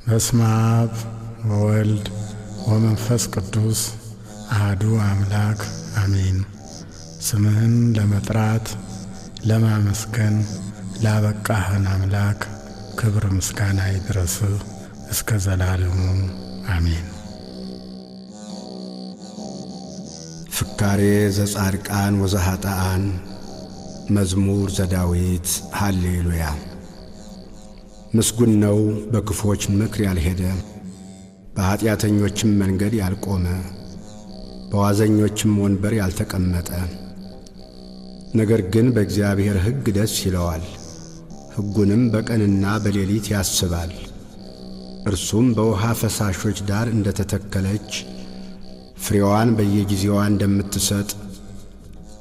በስመ አብ ወወልድ ወመንፈስ ቅዱስ አህዱ አምላክ አሜን። ስምህን ለመጥራት ለማመስገን ላበቃህን አምላክ ክብር ምስጋና ይድረስህ እስከ ዘላለሙ አሜን። ፍካሬ ዘጻድቃን ወዘኀጥኣን መዝሙር ዘዳዊት ሃሌሉያ። ምስጉን ነው በክፉዎች ምክር ያልሄደ፣ በኀጢአተኞችም መንገድ ያልቆመ፣ በዋዘኞችም ወንበር ያልተቀመጠ። ነገር ግን በእግዚአብሔር ሕግ ደስ ይለዋል፣ ሕጉንም በቀንና በሌሊት ያስባል። እርሱም በውሃ ፈሳሾች ዳር እንደ ተተከለች፣ ፍሬዋን በየጊዜዋ እንደምትሰጥ፣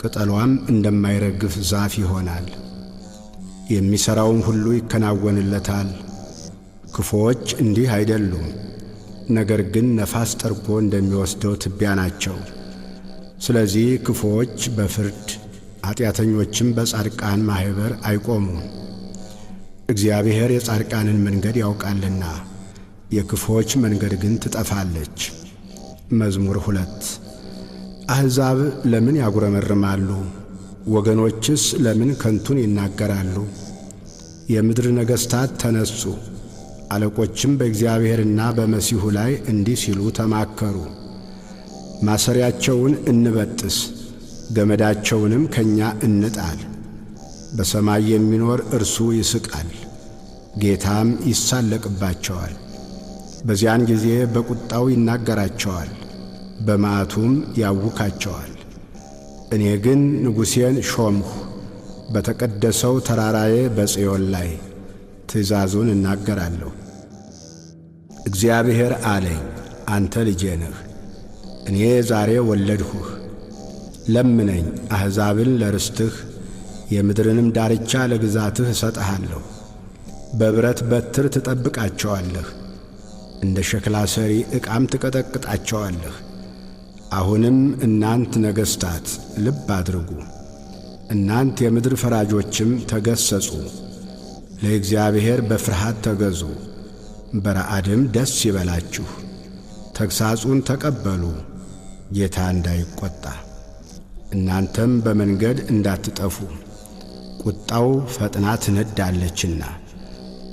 ቅጠሏም እንደማይረግፍ ዛፍ ይሆናል። የሚሠራውም ሁሉ ይከናወንለታል። ክፉዎች እንዲህ አይደሉም፣ ነገር ግን ነፋስ ጠርጎ እንደሚወስደው ትቢያ ናቸው። ስለዚህ ክፉዎች በፍርድ ኀጢአተኞችም በጻድቃን ማኅበር አይቆሙም። እግዚአብሔር የጻድቃንን መንገድ ያውቃልና የክፉዎች መንገድ ግን ትጠፋለች። መዝሙር 2። አሕዛብ ለምን ያጉረመርማሉ? ወገኖችስ ለምን ከንቱን ይናገራሉ? የምድር ነገሥታት ተነሱ፣ አለቆችም በእግዚአብሔርና በመሲሑ ላይ እንዲህ ሲሉ ተማከሩ። ማሰሪያቸውን እንበጥስ፣ ገመዳቸውንም ከእኛ እንጣል። በሰማይ የሚኖር እርሱ ይስቃል፣ ጌታም ይሳለቅባቸዋል። በዚያን ጊዜ በቁጣው ይናገራቸዋል፣ በመዓቱም ያውካቸዋል። እኔ ግን ንጉሴን ሾምሁ፣ በተቀደሰው ተራራዬ በጽዮን ላይ ትእዛዙን እናገራለሁ። እግዚአብሔር አለኝ፣ አንተ ልጄ ነህ፣ እኔ ዛሬ ወለድሁህ። ለምነኝ፣ አሕዛብን ለርስትህ የምድርንም ዳርቻ ለግዛትህ እሰጥሃለሁ። በብረት በትር ትጠብቃቸዋለህ፣ እንደ ሸክላ ሰሪ ዕቃም ትቀጠቅጣቸዋለህ። አሁንም እናንት ነገሥታት ልብ አድርጉ፣ እናንት የምድር ፈራጆችም ተገሠጹ። ለእግዚአብሔር በፍርሃት ተገዙ፣ በረዓድም ደስ ይበላችሁ። ተግሣጹን ተቀበሉ፣ ጌታ እንዳይቈጣ፣ እናንተም በመንገድ እንዳትጠፉ። ቁጣው ፈጥና ትነዳለችና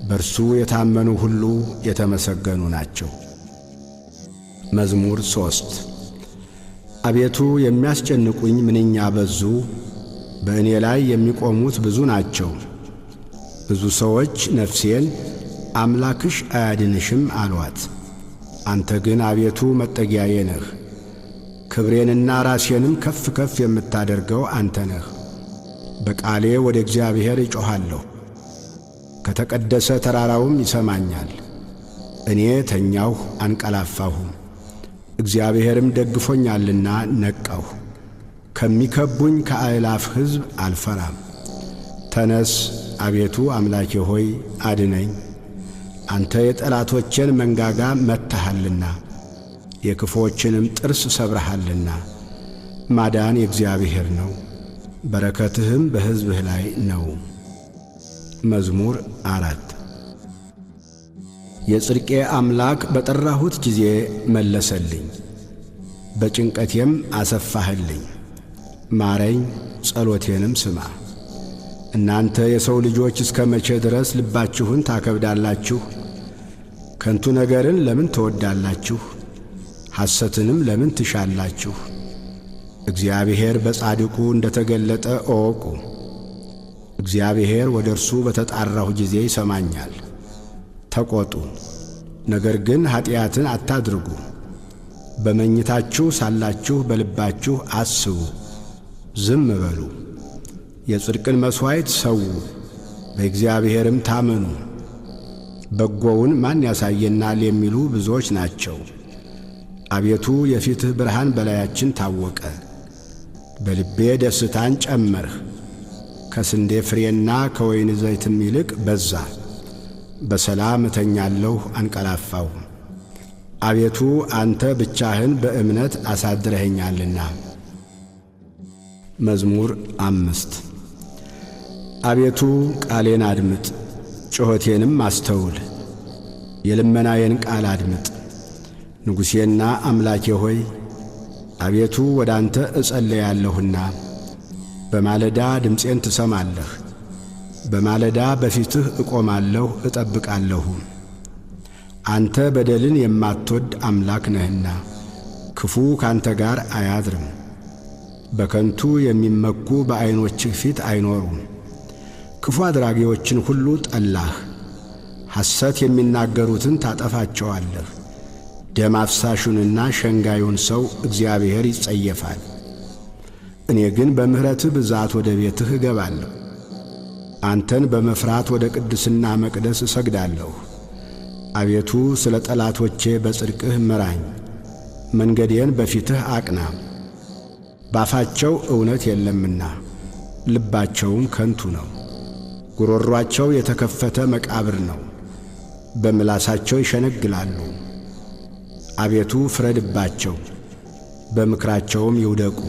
በእርሱ የታመኑ ሁሉ የተመሰገኑ ናቸው። መዝሙር 3። አቤቱ የሚያስጨንቁኝ ምንኛ በዙ! በእኔ ላይ የሚቆሙት ብዙ ናቸው። ብዙ ሰዎች ነፍሴን አምላክሽ አያድንሽም አሏት። አንተ ግን አቤቱ መጠጊያዬ ነህ፣ ክብሬንና ራሴንም ከፍ ከፍ የምታደርገው አንተ ነህ። በቃሌ ወደ እግዚአብሔር እጮኻለሁ፣ ከተቀደሰ ተራራውም ይሰማኛል። እኔ ተኛሁ አንቀላፋሁም፣ እግዚአብሔርም ደግፎኛልና ነቃሁ። ከሚከቡኝ ከአእላፍ ሕዝብ አልፈራም። ተነስ አቤቱ አምላኬ ሆይ አድነኝ፣ አንተ የጠላቶቼን መንጋጋ መትተሃልና የክፉዎችንም ጥርስ ሰብረሃልና። ማዳን የእግዚአብሔር ነው፣ በረከትህም በሕዝብህ ላይ ነው። መዝሙር 4። የጽድቄ አምላክ በጠራሁት ጊዜ መለሰልኝ፣ በጭንቀቴም አሰፋህልኝ። ማረኝ፣ ጸሎቴንም ስማ። እናንተ የሰው ልጆች እስከ መቼ ድረስ ልባችሁን ታከብዳላችሁ? ከንቱ ነገርን ለምን ትወዳላችሁ? ሐሰትንም ለምን ትሻላችሁ? እግዚአብሔር በጻድቁ እንደ ተገለጠ እወቁ። እግዚአብሔር ወደ እርሱ በተጣራሁ ጊዜ ይሰማኛል። ተቈጡ፣ ነገር ግን ኀጢአትን አታድርጉ። በመኝታችሁ ሳላችሁ በልባችሁ አስቡ፣ ዝም በሉ። የጽድቅን መሥዋዕት ሰዉ፣ በእግዚአብሔርም ታመኑ። በጎውን ማን ያሳየናል የሚሉ ብዙዎች ናቸው። አቤቱ የፊትህ ብርሃን በላያችን ታወቀ። በልቤ ደስታን ጨመርህ፣ ከስንዴ ፍሬና ከወይን ዘይትም ይልቅ በዛ። በሰላም እተኛለሁ አንቀላፋሁም፣ አቤቱ አንተ ብቻህን በእምነት አሳድረኸኛልና። መዝሙር 5። አቤቱ ቃሌን አድምጥ፣ ጩኸቴንም አስተውል። የልመናዬን ቃል አድምጥ። ንጉሴና አምላኬ ሆይ አቤቱ ወደ አንተ እጸለያለሁና በማለዳ ድምፄን ትሰማለህ። በማለዳ በፊትህ እቆማለሁ እጠብቃለሁ። አንተ በደልን የማትወድ አምላክ ነህና ክፉ ካንተ ጋር አያድርም። በከንቱ የሚመኩ በዐይኖችህ ፊት አይኖሩም። ክፉ አድራጊዎችን ሁሉ ጠላህ፣ ሐሰት የሚናገሩትን ታጠፋቸዋለህ። ደም አፍሳሹንና ሸንጋዩን ሰው እግዚአብሔር ይጸየፋል። እኔ ግን በምሕረትህ ብዛት ወደ ቤትህ እገባለሁ። አንተን በመፍራት ወደ ቅድስና መቅደስ እሰግዳለሁ። አቤቱ ስለ ጠላቶቼ በጽድቅህ ምራኝ፣ መንገዴን በፊትህ አቅና። ባፋቸው እውነት የለምና ልባቸውም ከንቱ ነው። ጉሮሯቸው የተከፈተ መቃብር ነው፣ በምላሳቸው ይሸነግላሉ። አቤቱ ፍረድባቸው፣ በምክራቸውም ይውደቁ።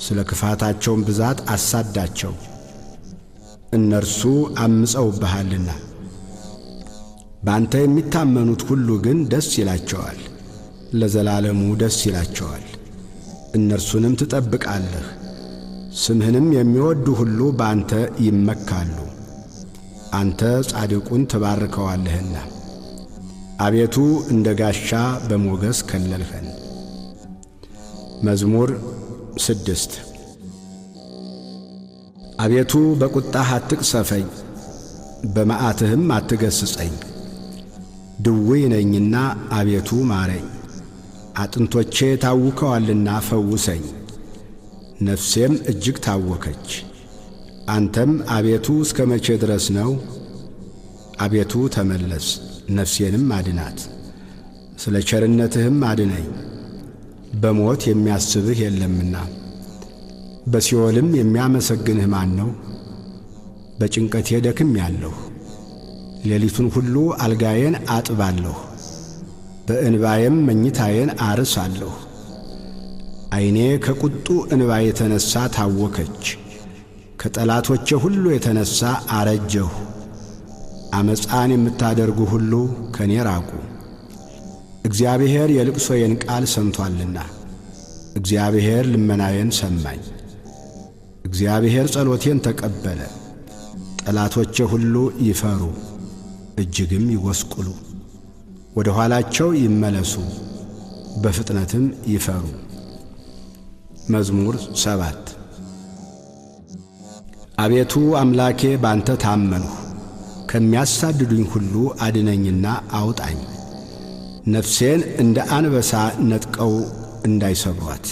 ስለ ክፋታቸውም ብዛት አሳዳቸው፣ እነርሱ አምፀውብሃልና። በአንተ የሚታመኑት ሁሉ ግን ደስ ይላቸዋል፣ ለዘላለሙ ደስ ይላቸዋል። እነርሱንም ትጠብቃለህ፣ ስምህንም የሚወዱ ሁሉ በአንተ ይመካሉ። አንተ ጻድቁን ትባርከዋለህና አቤቱ እንደ ጋሻ በሞገስ ከለልኸን። መዝሙር 6። አቤቱ በቁጣህ አትቅሰፈኝ፣ በመዓትህም አትገስጸኝ። ድውይ ነኝና አቤቱ ማረኝ፣ አጥንቶቼ ታውከዋልና ፈውሰኝ። ነፍሴም እጅግ ታወከች። አንተም አቤቱ እስከ መቼ ድረስ ነው? አቤቱ ተመለስ፣ ነፍሴንም አድናት፣ ስለ ቸርነትህም አድነኝ። በሞት የሚያስብህ የለምና በሲኦልም የሚያመሰግንህ ማን ነው? በጭንቀቴ ደክሜአለሁ፣ ሌሊቱን ሁሉ አልጋዬን አጥባለሁ፣ በእንባዬም መኝታዬን አርሳለሁ። ዓይኔ ከቁጡ እንባ የተነሣ ታወከች፣ ከጠላቶቼ ሁሉ የተነሣ አረጀሁ። ዓመፃን የምታደርጉ ሁሉ ከኔ ራቁ። እግዚአብሔር የልቅሶዬን ቃል ሰምቶአልና እግዚአብሔር ልመናዬን ሰማኝ። እግዚአብሔር ጸሎቴን ተቀበለ። ጠላቶቼ ሁሉ ይፈሩ እጅግም ይጐስቁሉ፣ ወደ ኋላቸው ይመለሱ በፍጥነትም ይፈሩ። መዝሙር 7። አቤቱ አምላኬ ባንተ ታመንሁ፣ ከሚያሳድዱኝ ሁሉ አድነኝና አውጣኝ። ነፍሴን እንደ አንበሳ ነጥቀው እንዳይሰብሯት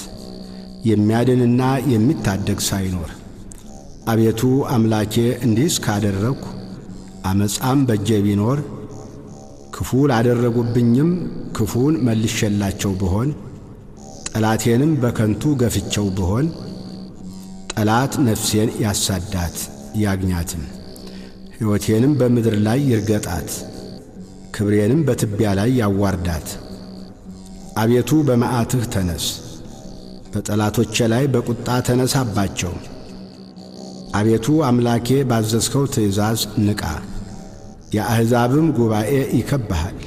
የሚያድንና የሚታደግ ሳይኖር። አቤቱ አምላኬ እንዲህ እስካደረግሁ ዓመፃም በእጄ ቢኖር፣ ክፉ ላደረጉብኝም ክፉን መልሼላቸው ብሆን፣ ጠላቴንም በከንቱ ገፍቸው ብሆን፣ ጠላት ነፍሴን ያሳዳት ያግኛትም፣ ሕይወቴንም በምድር ላይ ይርገጣት፣ ክብሬንም በትቢያ ላይ ያዋርዳት። አቤቱ በመዓትህ ተነስ፣ በጠላቶቼ ላይ በቁጣ ተነሳባቸው። አቤቱ አምላኬ ባዘዝከው ትእዛዝ ንቃ፣ የአሕዛብም ጉባኤ ይከብሃል፣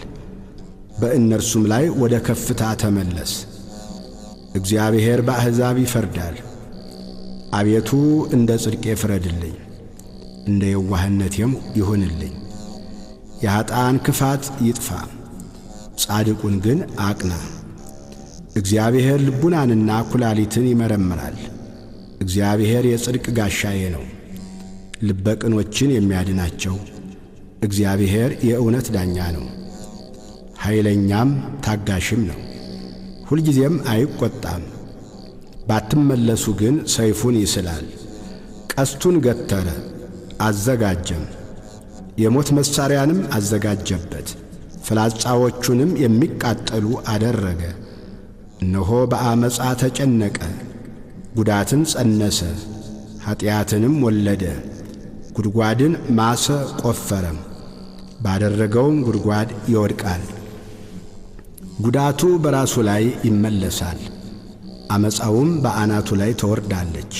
በእነርሱም ላይ ወደ ከፍታ ተመለስ። እግዚአብሔር በአሕዛብ ይፈርዳል። አቤቱ እንደ ጽድቄ ፍረድልኝ፣ እንደ የዋህነቴም ይሁንልኝ። የኀጥኣን ክፋት ይጥፋ፣ ጻድቁን ግን አቅና። እግዚአብሔር ልቡናንና ኩላሊትን ይመረምራል። እግዚአብሔር የጽድቅ ጋሻዬ ነው፣ ልበ ቅኖችን የሚያድናቸው። እግዚአብሔር የእውነት ዳኛ ነው፣ ኃይለኛም ታጋሽም ነው፣ ሁልጊዜም አይቈጣም። ባትመለሱ ግን ሰይፉን ይስላል። ቀስቱን ገተረ አዘጋጀም፣ የሞት መሣሪያንም አዘጋጀበት፣ ፍላጻዎቹንም የሚቃጠሉ አደረገ። እነሆ በዓመፃ ተጨነቀ፣ ጉዳትን ጸነሰ፣ ኀጢአትንም ወለደ። ጉድጓድን ማሰ ቆፈረም፣ ባደረገውም ጉድጓድ ይወድቃል። ጉዳቱ በራሱ ላይ ይመለሳል፣ ዓመፃውም በአናቱ ላይ ትወርዳለች።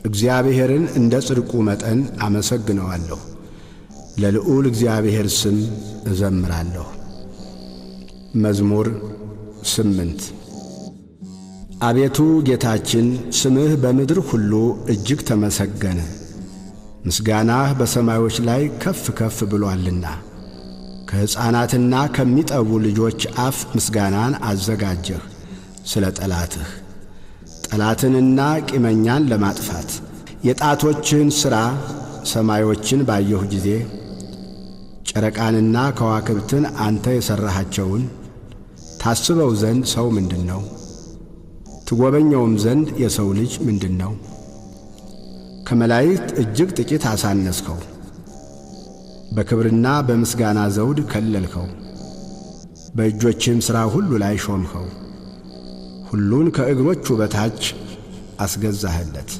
እግዚአብሔርን እንደ ጽድቁ መጠን አመሰግነዋለሁ፣ ለልዑል እግዚአብሔር ስም እዘምራለሁ። መዝሙር 8። አቤቱ ጌታችን፣ ስምህ በምድር ሁሉ እጅግ ተመሰገነ፣ ምስጋናህ በሰማዮች ላይ ከፍ ከፍ ብሎአልና። ከሕፃናትና ከሚጠቡ ልጆች አፍ ምስጋናን አዘጋጀህ ስለ ጠላትህ፣ ጠላትንና ቂመኛን ለማጥፋት። የጣቶችህን ሥራ ሰማዮችን ባየሁ ጊዜ፣ ጨረቃንና ከዋክብትን አንተ የሠራሃቸውን፣ ታስበው ዘንድ ሰው ምንድን ነው? ትጐበኘውም ዘንድ የሰው ልጅ ምንድን ነው? ከመላእክት እጅግ ጥቂት አሳነስኸው፣ በክብርና በምስጋና ዘውድ ከለልኸው። በእጆችህም ሥራ ሁሉ ላይ ሾምኸው፣ ሁሉን ከእግሮቹ በታች አስገዛህለት።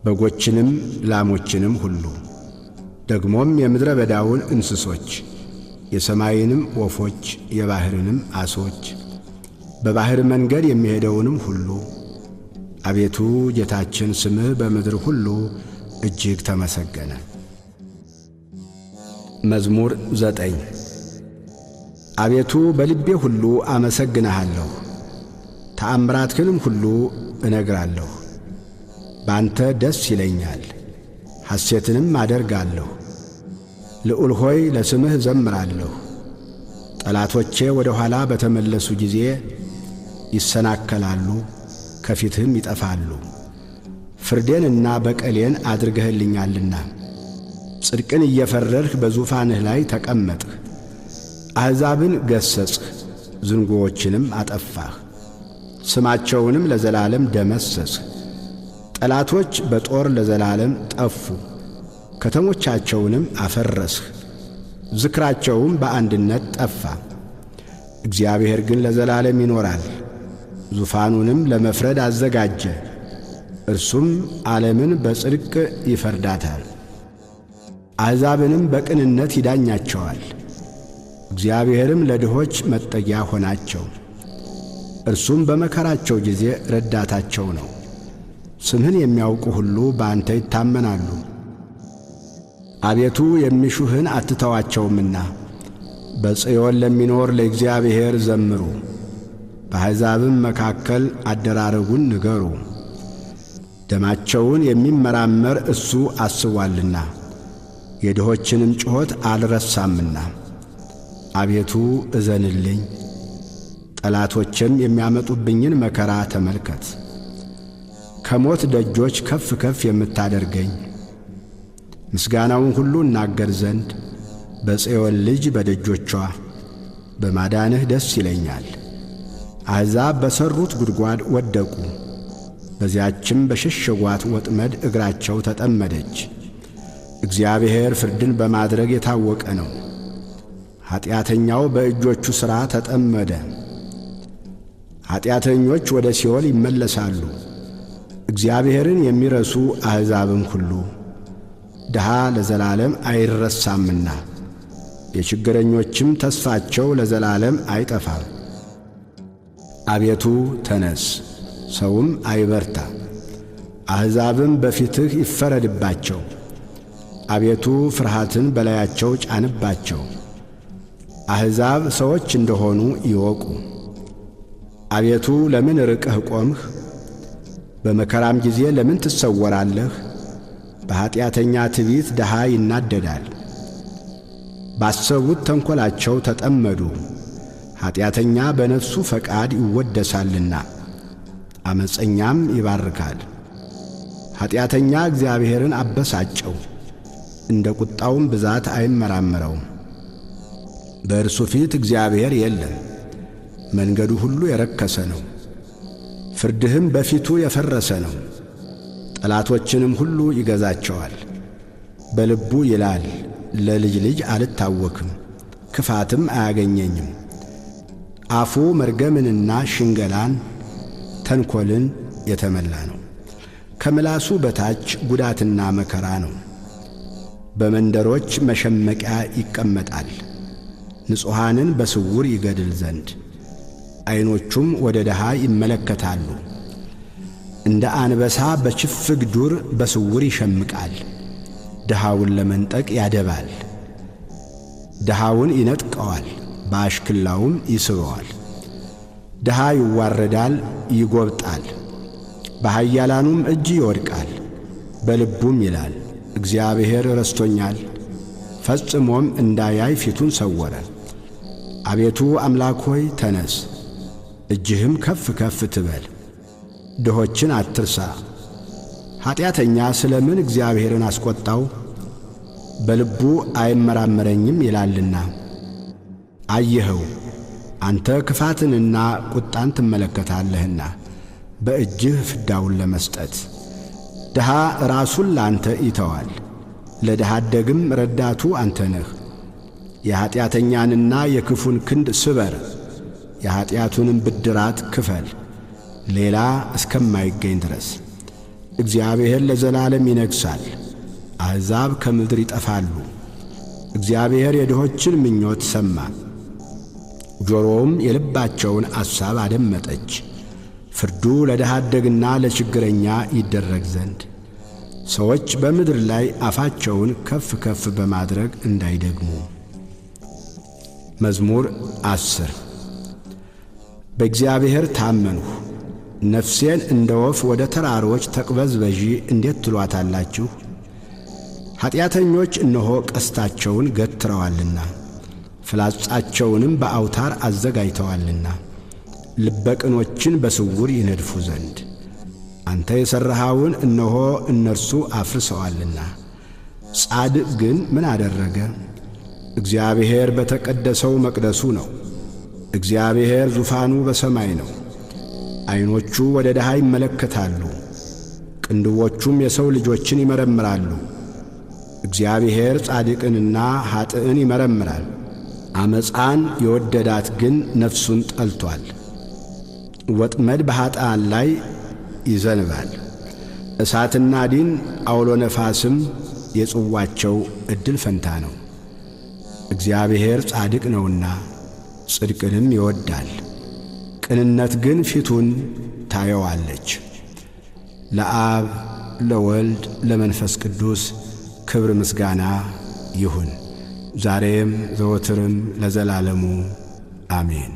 በጎችንም ላሞችንም ሁሉ፣ ደግሞም የምድረ በዳውን እንስሶች፣ የሰማይንም ወፎች፣ የባሕርንም ዓሦች፣ በባሕር መንገድ የሚሄደውንም ሁሉ። አቤቱ ጌታችን፣ ስምህ በምድር ሁሉ እጅግ ተመሰገነ። መዝሙር 9። አቤቱ፣ በልቤ ሁሉ አመሰግንሃለሁ፣ ተአምራትህንም ሁሉ እነግራለሁ። በአንተ ደስ ይለኛል፣ ሐሴትንም አደርጋለሁ። ልዑል ሆይ፣ ለስምህ እዘምራለሁ። ጠላቶቼ ወደ ኋላ በተመለሱ ጊዜ ይሰናከላሉ፣ ከፊትህም ይጠፋሉ። ፍርዴንና በቀሌን አድርገህልኛልና፣ ጽድቅን እየፈረድህ በዙፋንህ ላይ ተቀመጥህ። አሕዛብን ገሠጽህ፣ ዝንጉዎችንም አጠፋህ፣ ስማቸውንም ለዘላለም ደመሰስህ። ጠላቶች በጦር ለዘላለም ጠፉ፣ ከተሞቻቸውንም አፈረስህ፣ ዝክራቸውም በአንድነት ጠፋ። እግዚአብሔር ግን ለዘላለም ይኖራል፣ ዙፋኑንም ለመፍረድ አዘጋጀ፣ እርሱም ዓለምን በጽድቅ ይፈርዳታል፣ አሕዛብንም በቅንነት ይዳኛቸዋል። እግዚአብሔርም ለድሆች መጠጊያ ሆናቸው፣ እርሱም በመከራቸው ጊዜ ረዳታቸው ነው። ስምህን የሚያውቁ ሁሉ በአንተ ይታመናሉ። አቤቱ፣ የሚሹህን አትተዋቸውምና፣ በጽዮን ለሚኖር ለእግዚአብሔር ዘምሩ፣ በአሕዛብም መካከል አደራረጉን ንገሩ። ደማቸውን የሚመራመር እሱ አስቧልና፣ የድሆችንም ጩኸት አልረሳምና። አቤቱ፣ እዘንልኝ፣ ጠላቶቼም የሚያመጡብኝን መከራ ተመልከት። ከሞት ደጆች ከፍ ከፍ የምታደርገኝ፣ ምስጋናውን ሁሉ እናገር ዘንድ በጽዮን ልጅ በደጆቿ በማዳንህ ደስ ይለኛል። አሕዛብ በሠሩት ጉድጓድ ወደቁ፣ በዚያችም በሸሸጓት ወጥመድ እግራቸው ተጠመደች። እግዚአብሔር ፍርድን በማድረግ የታወቀ ነው። ኀጢአተኛው በእጆቹ ሥራ ተጠመደ። ኀጢአተኞች ወደ ሲኦል ይመለሳሉ፣ እግዚአብሔርን የሚረሱ አሕዛብም ሁሉ። ድሃ ለዘላለም አይረሳምና፣ የችግረኞችም ተስፋቸው ለዘላለም አይጠፋም። አቤቱ፣ ተነስ፣ ሰውም አይበርታ፣ አሕዛብም በፊትህ ይፈረድባቸው። አቤቱ፣ ፍርሃትን በላያቸው ጫንባቸው፣ አሕዛብ ሰዎች እንደሆኑ ይወቁ። አቤቱ፣ ለምን ርቀህ ቆምህ? በመከራም ጊዜ ለምን ትሰወራለህ? በኀጢአተኛ ትዕቢት ድሃ ይናደዳል። ባሰቡት ተንኰላቸው ተጠመዱ። ኀጢአተኛ በነፍሱ ፈቃድ ይወደሳልና፣ ዓመፀኛም ይባርካል። ኀጢአተኛ እግዚአብሔርን አበሳጨው፣ እንደ ቁጣውም ብዛት አይመራመረውም። በእርሱ ፊት እግዚአብሔር የለም፣ መንገዱ ሁሉ የረከሰ ነው፣ ፍርድህም በፊቱ የፈረሰ ነው። ጠላቶችንም ሁሉ ይገዛቸዋል። በልቡ ይላል፣ ለልጅ ልጅ አልታወክም፣ ክፋትም አያገኘኝም። አፉ መርገምንና ሽንገላን ተንኰልን የተመላ ነው። ከምላሱ በታች ጉዳትና መከራ ነው። በመንደሮች መሸመቂያ ይቀመጣል፣ ንጹሐንን በስውር ይገድል ዘንድ። ዐይኖቹም ወደ ድሃ ይመለከታሉ። እንደ አንበሳ በችፍግ ዱር በስውር ይሸምቃል። ድሃውን ለመንጠቅ ያደባል። ድሃውን ይነጥቀዋል፣ በአሽክላውም ይስበዋል። ድሃ ይዋረዳል፣ ይጎብጣል፣ በኃያላኑም እጅ ይወድቃል። በልቡም ይላል፣ እግዚአብሔር ረስቶኛል፣ ፈጽሞም እንዳያይ ፊቱን ሰወረ። አቤቱ አምላክ ሆይ ተነስ፣ እጅህም ከፍ ከፍ ትበል፣ ድሆችን አትርሳ። ኀጢአተኛ ስለ ምን እግዚአብሔርን አስቈጣው? በልቡ አይመራመረኝም ይላልና። አየኸው፣ አንተ ክፋትንና ቁጣን ትመለከታለህና በእጅህ ፍዳውን ለመስጠት። ድሃ ራሱን ለአንተ ይተዋል፣ ለድሃ አደግም ረዳቱ አንተ ነህ። የኀጢአተኛንና የክፉን ክንድ ስበር፣ የኀጢአቱንም ብድራት ክፈል፣ ሌላ እስከማይገኝ ድረስ። እግዚአብሔር ለዘላለም ይነግሣል፣ አሕዛብ ከምድር ይጠፋሉ። እግዚአብሔር የድሆችን ምኞት ሰማ፣ ጆሮውም የልባቸውን አሳብ አደመጠች። ፍርዱ ለድሃ አደግና ለችግረኛ ይደረግ ዘንድ ሰዎች በምድር ላይ አፋቸውን ከፍ ከፍ በማድረግ እንዳይደግሙ። መዝሙር 10። በእግዚአብሔር ታመንሁ፣ ነፍሴን እንደ ወፍ ወደ ተራሮች ተቅበዝበዢ እንዴት ትሏታላችሁ? ኀጢአተኞች እነሆ ቀስታቸውን ገትረዋልና ፍላጻቸውንም በአውታር አዘጋጅተዋልና ልበቅኖችን በስውር ይነድፉ ዘንድ አንተ የሠራኸውን እነሆ እነርሱ አፍርሰዋልና። ጻድቅ ግን ምን አደረገ? እግዚአብሔር በተቀደሰው መቅደሱ ነው። እግዚአብሔር ዙፋኑ በሰማይ ነው። ዐይኖቹ ወደ ድሃ ይመለከታሉ፣ ቅንድቦቹም የሰው ልጆችን ይመረምራሉ። እግዚአብሔር ጻድቅንና ኀጥእን ይመረምራል። ዓመፃን የወደዳት ግን ነፍሱን ጠልቶአል። ወጥመድ በኀጥኣን ላይ ይዘንባል። እሳትና ዲን አውሎ ነፋስም የጽዋቸው ዕድል ፈንታ ነው። እግዚአብሔር ጻድቅ ነውና ጽድቅንም ይወዳል፣ ቅንነት ግን ፊቱን ታየዋለች። ለአብ ለወልድ ለመንፈስ ቅዱስ ክብር ምስጋና ይሁን፣ ዛሬም ዘወትርም ለዘላለሙ አሜን።